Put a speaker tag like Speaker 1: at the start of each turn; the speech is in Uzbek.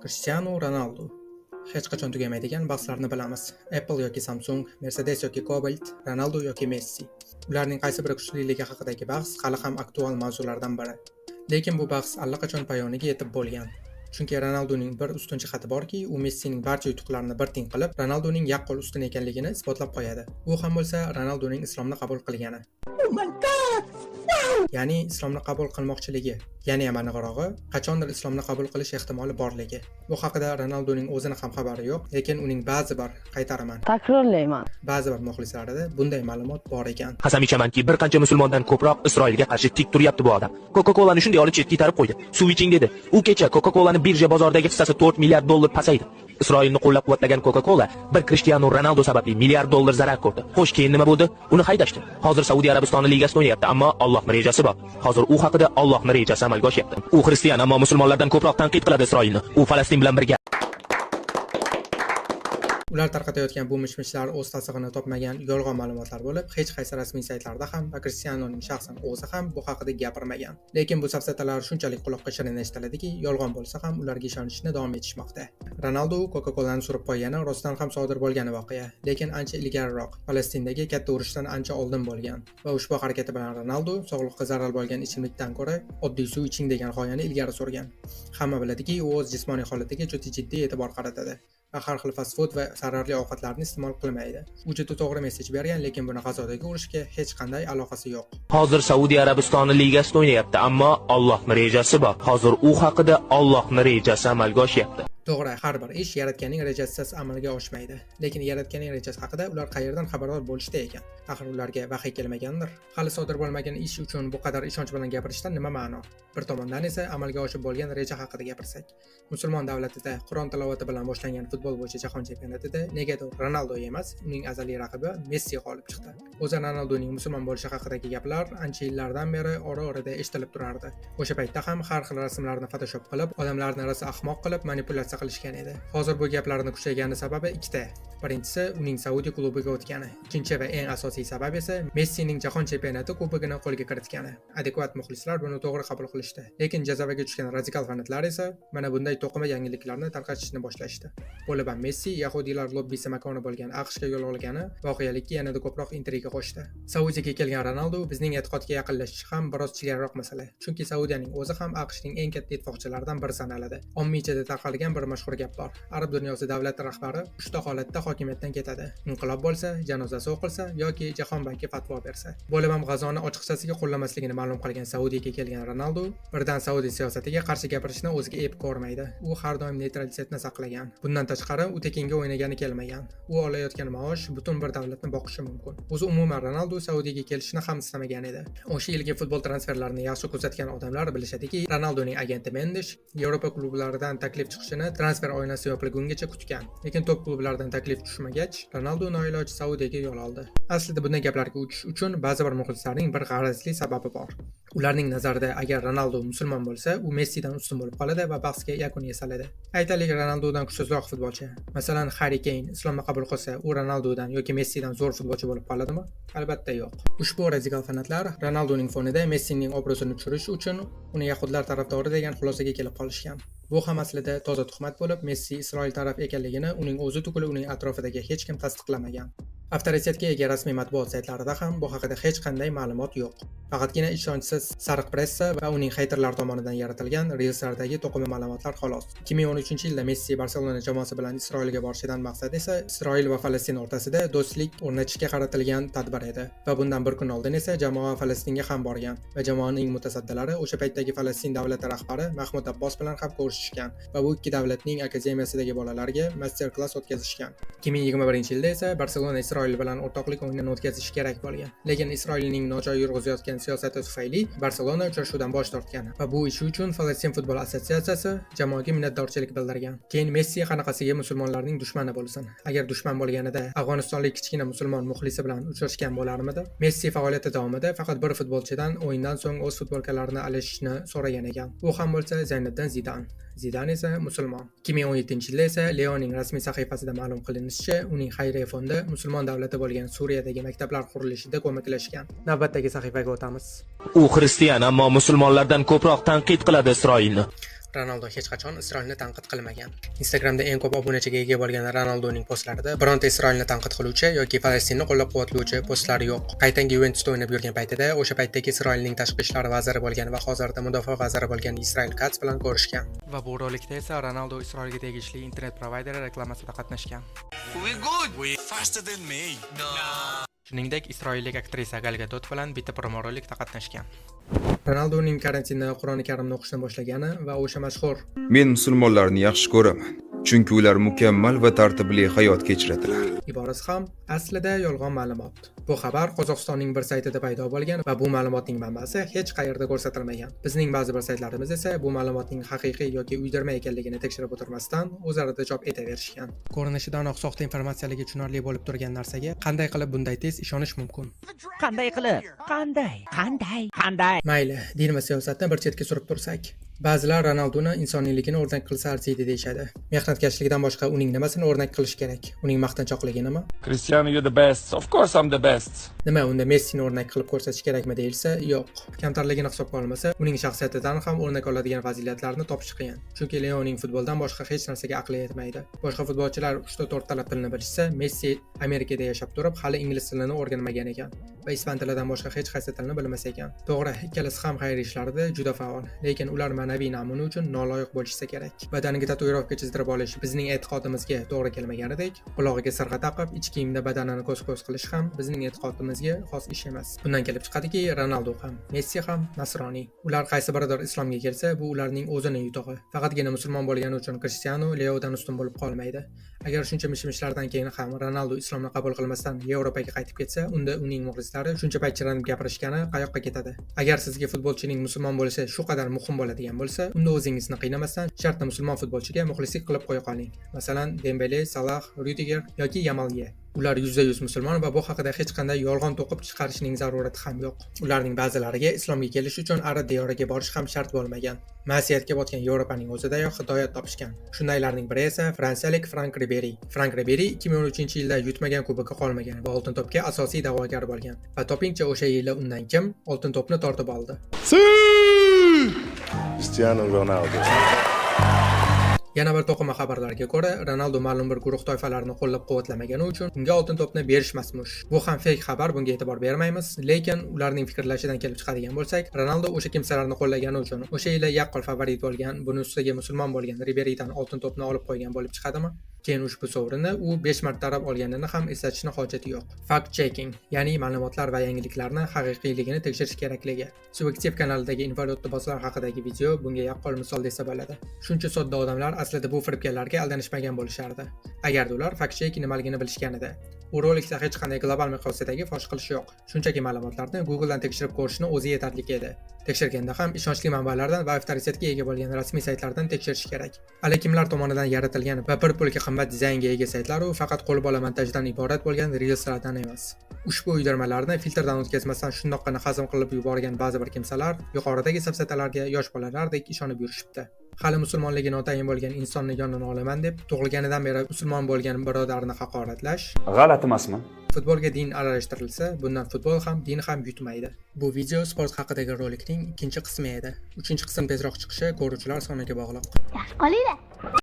Speaker 1: Krishtianu Ronaldu. Hech qachon tugamaydigan bahslarni bilamiz. Apple yoki Samsung, Mercedes yoki Cobalt, Ronaldu yoki Messi. Ularning qaysi biri kuchliligi haqidagi bahs hali ham aktual mavzulardan biri. Lekin bu bahs allaqachon poyoniga yetib bo'lgan. Chunki Ronalduning bir ustun jihati borki, u Messining barcha yutuqlarini bir teng qilib, Ronalduning yaqqol ustun ekanligini isbotlab qo'yadi. U ham bo'lsa Ronalduning islomni qabul qilgani. Ya'ni islomni qabul qilmoqchiligi, yana ham aniqrog'i, qachondir islomni qabul qilish ehtimoli borligi. Bu haqida Ronalduning o'zini ham xabari yo'q, lekin uning ba'zi bir, qaytaraman,
Speaker 2: Takrorlayman.
Speaker 1: ba'zi bir muxlislarida bunday ma'lumot bor ekan.
Speaker 3: Qasam ichamanki, bir qancha musulmondan ko'proq Isroilga qarshi tik turyapti bu odam. Coca-Cola'ni shunday olib chetga itarib qo'ydi. "Suv iching", dedi. U kecha Coca-Cola'ni birja bozoridagi hissasi 4 milliard dollar pasaydi. Isroilni qo'llab-quvvatlagan Coca-Cola bir Cristiano Ronaldo sababli milliard dollar zarar ko'rdi. Xo'sh, keyin nima bo'ldi? Uni haydashdi. Hozir Saudiya Arabistoni ligasida o'ynayapti, ammo Allohning rejasi bor. Hozir u haqida Allohning rejasi amalga oshyapti. U xristian, ammo musulmonlardan ko'proq tanqid qiladi Isroilni. U Falastin bilan birga.
Speaker 1: Ular tarqatayotgan bu mish-mishlar o'z tasdig'ini topmagan yolg'on ma'lumotlar bo'lib, hech qaysi rasmiy saytlarda ham va Kristianoning shaxsan o'zi ham bu haqida gapirmagan. Lekin bu safsatalar shunchalik quloqqa shirin eshitiladiki, yolg'on bo'lsa ham ularga ishonishni davom etishmoqda. Ronaldu Coca-Cola'ni surib qo'ygani rostdan ham sodir bo'lgan voqea, lekin ancha ilgariroq, Falastindagi katta urushdan ancha oldin bo'lgan va ushbu harakati bilan Ronaldu sog'liqqa zarar bo'lgan ichimlikdan ko'ra oddiy suv iching degan g'oyani ilgari surgan. Hamma biladiki, u o'z jismoniy holatiga juda jiddiy e'tibor qaratadi va har xil fast food va zararli ovqatlarni iste'mol qilmaydi. U juda to'g'ri message bergan, lekin buni G'azodagi urushga hech qanday aloqasi yo'q.
Speaker 3: Hozir Saudiya Arabistoni ligasida o'ynayapti, ammo Allohning rejasi bor. Hozir u haqida Allohning rejasi amalga oshyapti.
Speaker 1: To'g'ri, har bir ish yaratganning rejasisiz amalga oshmaydi. Lekin yaratganning rejasi haqida ular qayerdan xabardor bo'lishdi ekan? Axir ularga vahiy kelmagandir. Hali sodir bo'lmagan ish uchun bu qadar ishonch bilan gapirishdan nima ma'no? Bir tomondan esa amalga oshib bo'lgan reja haqida gapirsak. Musulmon davlatida Qur'on tilovati bilan boshlangan futbol bo'yicha jahon chempionatida negadir Ronaldo emas, uning azaliy raqibi Messi g'olib chiqdi. O'zi Ronaldoning musulmon bo'lishi haqidagi gaplar ancha yillardan beri ora-orada eshitilib turardi. O'sha paytda ham har xil rasmlarni Photoshop qilib, odamlarni rosa ahmoq qilib manipulyatsiya qilishgan edi. Hozir bu gaplarni kuchaygani sababi ikkita. Birinchisi, uning Saudiya klubiga o'tgani. Ikkinchi va eng asosiy sabab esa Messining jahon chempionati kubogini qo'lga kiritgani. Adekvat muxlislar buni to'g'ri qabul qilishdi. Lekin jazavaga tushgan radikal fanatlar esa mana bunday to'qima yangiliklarni tarqatishni boshlashdi. Bo'lib ham Messi yahudiylar lobbisi makoni bo'lgan AQShga yo'l olgani voqelikka yanada ko'proq intriga qo'shdi. Saudiyaga kelgan Ronaldu bizning e'tiqodga yaqinlashishi ham biroz chilganroq masala. Chunki Saudiyaning o'zi ham AQShning eng katta ittifoqchilaridan biri sanaladi. Omma ichida tarqalgan bir mashhur gap bor. Arab dunyosi davlati rahbari uchta holatda hokimiyatdan ketadi. Inqilob bo'lsa, janozasi o'qilsa yoki Jahon banki fatvo bersa. Bo'lib ham G'azoni ochiqchasiga qo'llamasligini ma'lum qilgan Saudiyaga kelgan Ronaldu birdan Saudiya siyosatiga qarshi gapirishni o'ziga ep ko'rmaydi. U har doim neytralitetni saqlagan. Bundan tashqari, u tekinga o'ynagani kelmagan. U olayotgan maosh butun bir davlatni boqishi mumkin. O'zi umuman Ronaldu Saudiyaga kelishni ham istamagan edi. O'sha yilgi futbol transferlarini yaxshi kuzatgan odamlar bilishadiki, Ronaldoning agenti Mendes Yevropa klublaridan taklif chiqishini transfer oynasi yopilgungacha kutgan. Lekin top klublardan taklif tushmagach, Ronaldu noiloj Saudiyaga yo'l oldi. Aslida bunday gaplarga uchish uchun ba'zi bir muxlislarning bir g'arazli sababi bor. Ularning nazarida agar Ronaldu musulmon bo'lsa, u Messidan ustun bo'lib qoladi va bahsga yakun yasaladi. Aytaylik, Ronaldudan kuchsizroq futbolchi, masalan, Harri Keyn islomni qabul qilsa, u Ronaldudan yoki Messidan zo'r futbolchi bo'lib qoladimi? Albatta yo'q. Ushbu radikal fanatlar Ronalduning fonida Messining obro'sini tushirish uchun uni yahudlar tarafdori degan xulosaga kelib qolishgan. Bu ham aslida toza tuhmat bo'lib, Messi Isroil taraf ekanligini uning o'zi tugul uning atrofidagi hech kim tasdiqlamagan. Avtoritetga ega rasmiy matbuot saytlarida ham bu haqida hech qanday ma'lumot yo'q. Faqatgina ishonchsiz sariq pressa va uning xeyterlar tomonidan yaratilgan reelslardagi to'qima ma'lumotlar, xolos. 2013-yilda Messi Barselona jamoasi bilan Isroilga borishidan maqsad esa Isroil va Falastin o'rtasida do'stlik o'rnatishga qaratilgan tadbir edi va bundan bir kun oldin esa jamoa Falastinga ham borgan va jamoaning mutasaddilari o'sha paytdagi Falastin davlati rahbari Mahmud Abbos bilan ham ko'rishishgan va bu ikki davlatning akademiyasidagi bolalarga master klass o'tkazishgan. 2021-yilda esa Barselona Isroil bilan o'rtoqlik o'yinini o'tkazishi kerak bo'lgan. Lekin Isroilning nojoy yurg'izayotgan siyosati tufayli Barselona uchrashuvdan bosh tortgan va bu ishi uchun Falastin futbol assotsiatsiyasi jamoaga minnatdorchilik bildirgan. Keyin Messi qanaqasiga musulmonlarning dushmani bo'lsin? Agar dushman bo'lganida afg'onistonlik kichkina musulmon muxlisi bilan uchrashgan bo'larmidi? Messi faoliyati davomida faqat bir futbolchidan o'yindan so'ng o'z futbolkalarini alishishni so'ragan ekan. U ham bo'lsa Zinedin Zidan. Zidan esa musulmon. 2017-yilda esa Leoning rasmiy sahifasida ma'lum qilinishicha, uning xayriya fondi musulmon davlati bo'lgan Suriyadagi maktablar qurilishida ko'maklashgan. Navbatdagi sahifaga o'tamiz.
Speaker 3: U xristian, ammo musulmonlardan ko'proq tanqid qiladi Isroilni.
Speaker 1: Ronaldo hech qachon Isroilni tanqid qilmagan. Instagramda eng ko'p obunachiga ega bo'lgan Ronaldoning postlarida bironta Isroilni tanqid qiluvchi yoki Falastinni qo'llab-quvvatlovchi postlar yo'q. Qaytanga Yuventusda o'ynab yurgan paytida o'sha paytdagi Isroilning tashqi ishlar vaziri bo'lgan va hozirda mudofaa vaziri bo'lgan Israel Katz bilan ko'rishgan. Va bu rolikda esa Ronaldo Isroilga tegishli internet provayderi reklamasida qatnashgan.
Speaker 2: We good.
Speaker 4: We faster than me.
Speaker 1: Shuningdek, isroillik aktrisa Gal Gadot bilan bitta promo rolikda qatnashgan. Ronaldoning karantinda Qur'oni Karimni o'qishni boshlagani va o'sha mashhur
Speaker 5: Men musulmonlarni yaxshi ko'raman, chunki ular mukammal va tartibli hayot kechiradilar.
Speaker 1: iborasi ham aslida yolg'on ma'lumot. Bu xabar Qozog'istonning bir saytida paydo bo'lgan va bu ma'lumotning manbasi hech qayerda ko'rsatilmagan. Bizning ba'zi bir saytlarimiz esa bu ma'lumotning haqiqiy yoki uydirma ekanligini tekshirib o'tirmasdan o'zlarida chop etaverishgan. Ko'rinishidanoq soxta informatsiyaligi tushunarli bo'lib turgan narsaga qanday qilib bunday tez ishonish mumkin?
Speaker 6: Qanday qilib? Qanday? Qanday? Qanday?
Speaker 1: Mayli, din va siyosatni bir chetga surib tursak. Ba'zilar Ronaldoni insoniyligini o'rnak qilsa arziydi deyishadi. Mehnatkashligidan boshqa uning nimasini o'rnak qilish kerak? Uning maqtanchoqliginimi?
Speaker 7: Cristiano, you're the best. Of course, I'm the best.
Speaker 1: Nima, unda Messini o'rnak qilib ko'rsatish kerakmi deyilsa, yo'q. Kamtarligini hisobga olmasa, uning shaxsiyatidan ham o'rnak oladigan fazilatlarni topish qiyin. Chunki Leoning futboldan boshqa hech narsaga aqli yetmaydi. Boshqa futbolchilar 3 ta 4 talab tilini bilishsa, Messi Amerikada yashab turib, hali ingliz tilini o'rganmagan ekan va ispan tilidan boshqa hech qaysi tilni bilmas ekan. To'g'ri, ikkalasi ham xayr ishlarida juda faol, lekin ular ma'naviy namuna uchun noloyiq bo'lishsa kerak. Badaniga tatuirovka chizdirib olish bizning e'tiqodimizga to'g'ri kelmaganidek, qulog'iga sirg'a taqib, ich kiyimda badanini ko'z-ko'z qilish ham bizning e'tiqodimizga xos ish emas. Bundan kelib chiqadiki, Ronaldo ham, Messi ham nasroniy. Ular qaysi biridir islomga kelsa, bu ularning o'zini yutug'i. Faqatgina musulmon bo'lgani uchun Cristiano Leodan ustun bo'lib qolmaydi. Agar shuncha mish-mishlardan keyin ham Ronaldo islomni qabul qilmasdan Yevropaga qaytib ketsa, unda uning muxlislari shuncha payt chiranib gapirishgani qayoqqa ketadi? Agar sizga futbolchining musulmon bo'lishi shu qadar muhim bo'ladigan bo'lsa, unda o'zingizni qiynamasdan shartta musulmon futbolchiga muxlislik qilib qo'ya qoling. Masalan, Dembele, Salah, Rudiger yoki Yamal Ye. Ular 100% musulmon va bu haqida hech qanday yolg'on to'qib chiqarishning zarurati ham yo'q. Ularning ba'zilariga islomga kelish uchun arab diyoriga borish ham shart bo'lmagan. Ma'siyatga botgan Yevropaning o'zidayoq hidoyat topishgan. Shundaylarning biri esa fransiyalik Frank Riberi. Frank Riberi 2013-yilda yutmagan kuboki qolmagan va oltin to'pga asosiy da'vogar bo'lgan. Va topingchi, o'sha yili undan kim oltin to'pni tortib oldi?
Speaker 8: Cristiano Ronaldo.
Speaker 1: Yana bir to'qima xabarlarga ko'ra, Ronaldo ma'lum bir guruh toifalarni qo'llab-quvvatlamagani uchun unga oltin to'pni berishmasmish. Bu ham fake xabar, bunga e'tibor bermaymiz, lekin ularning fikrlashidan kelib chiqadigan bo'lsak, Ronaldo o'sha kimsalarni qo'llagani uchun o'sha yili yaqqol favorit bo'lgan, buni ustiga musulmon bo'lgan Riberidan oltin to'pni olib qo'ygan bo'lib chiqadimi? Keyin ushbu sovrinni u 5 martalab olganini ham eslatishni hojati yo'q. Fact checking, ya'ni ma'lumotlar va yangiliklarni haqiqiyligini tekshirish kerakligi. Subyektiv kanalidagi infolyot haqidagi video bunga yaqqol misol desa bo'ladi. Shuncha sodda odamlar aslida bu firibgarlarga aldanishmagan bo'lishardi, agarda ular fact check nimaligini bilishganida. U rolikda hech qanday global miqyosdagi fosh qilish yo'q. Shunchaki ma'lumotlarni Google'dan tekshirib ko'rishni o'zi yetarli edi. Tekshirganda ham ishonchli manbalardan va avtoritetga ega bo'lgan rasmiy saytlardan tekshirish kerak. Allakimlar tomonidan yaratilgan va bir pulga qimmat dizaynga ega saytlar u faqat qo'lbola montajdan iborat bo'lgan reelslardan emas. Ushbu uydirmalarni filtrdan o'tkazmasdan shundoqqina hazm qilib yuborgan ba'zi bir kimsalar yuqoridagi safsatalarga yosh bolalardek ishonib yurishibdi. Hali musulmonligi notayin bo'lgan insonni yonini olaman deb, tug'ilganidan beri musulmon bo'lgan birodarni haqoratlash
Speaker 9: G'alati emasmi?
Speaker 1: Futbolga din aralashtirilsa, bundan futbol ham, din ham yutmaydi. Bu video sport haqidagi rolikning ikkinchi qismi edi. Uchinchi qism tezroq chiqishi ko'ruvchilar soniga bog'liq.
Speaker 10: Yaxshi qolinglar.